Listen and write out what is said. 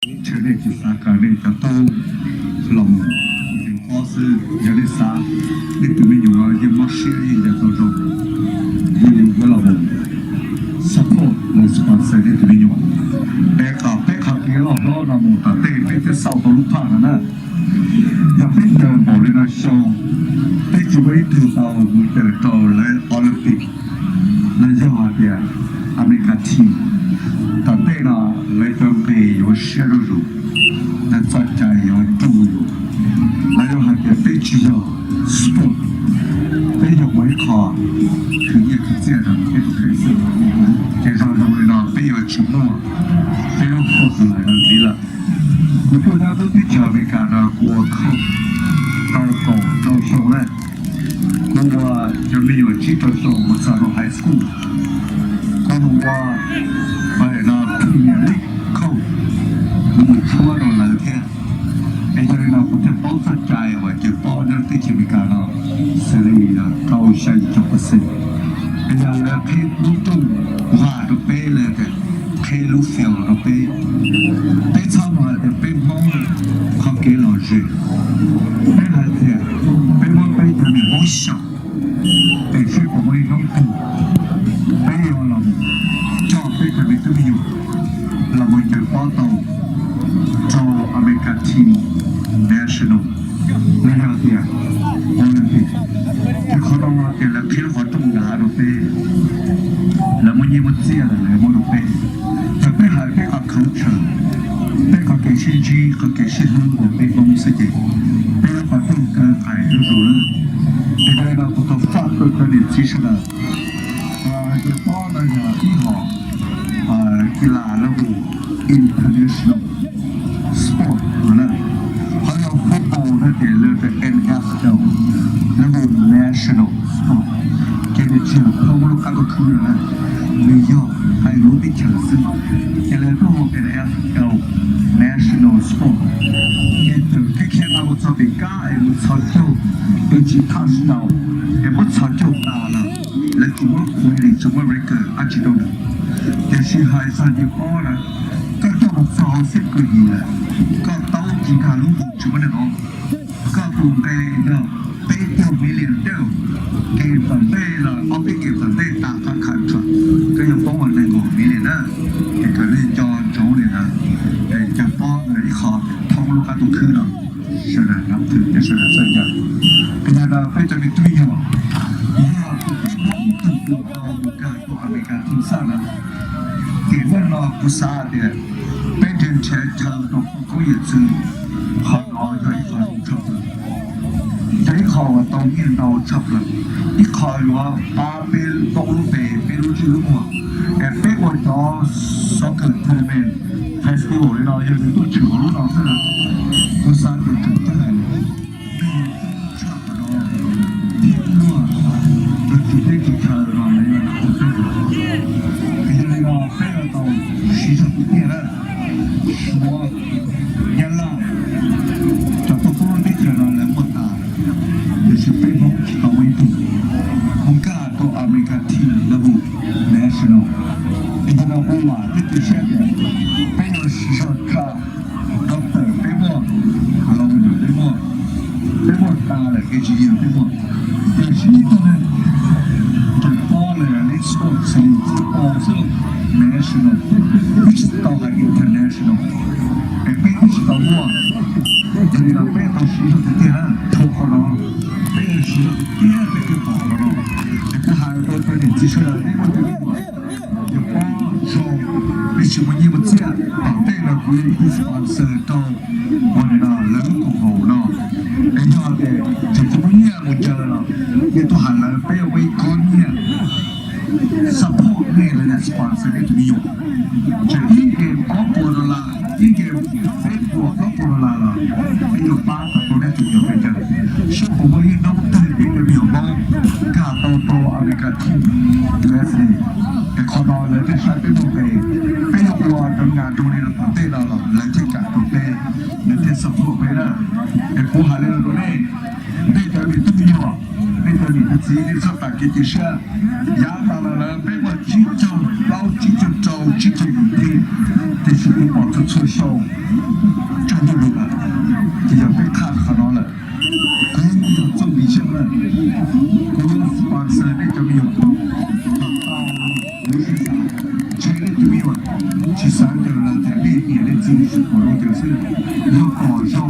Ib txhia nej tsis xav kom nej cov tub los mus nqes pob xwb, yog nej xav nej tus me nyuam yeej mob siab yeej nco tau zoo, yeej yuav los mus support los sponsor nej tus me nyuam. Es kom peb qhov kev loj hlob no mus tom ntej peb thiaj xauj tau lub phaj no na. Yog peb ncaws npaum li no xyoo, peb tsis muaj ib tug tau mus ncaws rau lawv Olympic, los yog hais tias America team, tom ntej no lawv cov nqes yuav siab zuj zus, lawv txoj cai yuav nruj yus. Los yog hais tias peb tsis yog sport, peb yog ua ib qho khwv nyiaj khwv txiaj rau peb tus kheej xwb, ces zoo zoo li no peb yuav tsis muaj peb lub force line no ntxiv lawm. Kuv tuaj nyob lub teb chaws Amelikas no kuv ua coach tau kaum rau xyoo lawm. Kuv ua cov me nyuam tsib rau xyoo mus txog rau high school. Kuv mus ua no Premier League coach, kuv mus tshuab rau lawv thiab. Es yog li no kuv thiaj paub txoj cai uas cov pob nyob teb chaws Amelikas no xws li rau xya yim caum percent. Es yog lawv qhib lub rooj vag rau peb, lawv tias qhib lub field rau peb, peb txhob mus hais tias peb Hmoob qhov kev lom zem. Peb hais tias peb muab peb cov niam Hmoob xyaum, es seb puas muaj ib hnub twg peb yuav los coj peb cov me tub me nyuam los mus ncaws pob tau rau America team national, los yog tias Olympic. Ces qhov no ces lawv qhib lub qhov rooj nrad rau peb, lawv muaj nyiaj muaj txiaj lawm lawv muab rau peb. Thaum peb hais peb qhov culture, peb qhov kev sib ntsib qhov kev sib hlub ntawm peb Hmoob xwb ces peb lub qhov rooj kaw qais zuj zus lawm. Ces yog li no kuv tau faj rau cov niam txiv sawv daws, cov pob no yog ib hom kis las lawv hu international sport no na. Qhov yog football no ces lawv tias N F L, lawv hu national sport. Ces nws tsis yog thoob lub qab ntuj khwb no na, nws yog hais lub teb chaws xwb. Ces lawv tuaj hu N F L national sport. Ces thaum thib khiav no mus txog pem kab es mus txhos caug, es tsis touchdown, es muab txhos caug tas lawm, lawv tsis muab point, tsis muab record dab tsi rau nws. Tiam sis hais txog cov pob na, koj coj mus txog hauv xib kws yim lawm, koj taub tsis nkag lub hu tsis muaj neeg hnov. Koj tus nqe yog peb caug million dawb, game tom ntej los ob peb game tom ntej tas qhov khav tsuam, koj yuav poob ua nees nkaum million na. Es kom nej nco ntsoov li ntawd, es cov pob ntawd ib qho thoob lub qab ntuj khwb no, sawv daws nab thwm thiab sawv daws txawj ncaws. Ces yog no peb cov me tub me nyuam, yog tus peb muab ib tug tus tau mus kawg rau Amelikas team xaj na, ces hnub no kuv xav tias peb nrhiav nrhiav chaw rau poj koob yawm txwv, qhov no yog ib qho zoo tshaj plaws, yog ib qho uas tau nyiaj ntau tshaj plaws, ib qho yuav pab peb poob lub npe peb lub ntsej lub muag. Es peb ua cov soccer tournament festival li no yog nws tuaj tshwm hauv lub no xwb na, kuv xav tias tseem ceeb heev. Peb yuav tshaj qhov no thiab muaj cov tswv teb tswv chaw no lawv yuav nrog peb ua. Ces yog li no peb yuav tau siv zog tiag tiag na. Suav, Nyab Laj, cov tuaj pub lub teb chaws no lawv muaj tas, tiam sis peb Hmoob tsis tau muaj ib tug. Mus kaj rau America team lawv hu national. Ces yog no kuv vam thiab cia siab tias peb yuav siv zog kaj. Doctor peb muaj, lawyer peb muaj, peb muaj tas lawm, engineer peb muaj. Tiam sis ib tug neeg cov pob lawm li sport xws li football xwb, national, peb tsis tau hais international, es peb twb tsis tau muaj. Yog li no peb tau siv zog tiag tiag na, rau qhov no peb siv zog tiag tiag peb thiaj pom qhov no. Es kuv hais rau cov niam txiv sawv daws, peb muaj cov me nyuam cov pob zoo, peb tsis muaj nyiaj muaj txiaj, tom ntej no kuv yuav ib tug sponsor rau ua li no lawv lub koom haum no. Es yog tias tseem tsis muaj nyiaj mus ncaws los nej tuaj hais lawv, peb yuav muaj ib kob nyiaj support nej, lawv sponsor nej tus me nyuam. Tseem ib game ob puas dollar, ib game peb puas plaub puas dollar los peb yuav pab tau nej tus me nyuam peb ncaws. Saib puas muaj ib hnub twg peb cov me nyuam Hmoob kaj tau rau America team U S A. Es qhov no lawv thiaj saib peb muaj nqe, peb yuav ua rau nkas zoo li no tom ntej no los lawv thiaj kam rau peb, lawv thiaj support peb na. Es kuv hais li no rau nej, nej cov me tub me nyuam, nej cov niam cov txiv nej txhob tas kev cia siab. Yav tas los lawm peb muaj tsib caug plaub tsib caug Rau tsib caug yim thiab, tiam sis kuv pom txhua txhua xyoo tsaug ntuj lug lawm, ces yog peb qhaj qhov no lawm. Kuv yog txoj npis xyoo lawm, kuv yuav sponsor nej cov me nyuam, kuv yuav sib xav ntshe nej tus me nyuam tsis xav ncaws los tias nej niam nej txiv tsis pom zoo ncaws xwb, yog pom zoo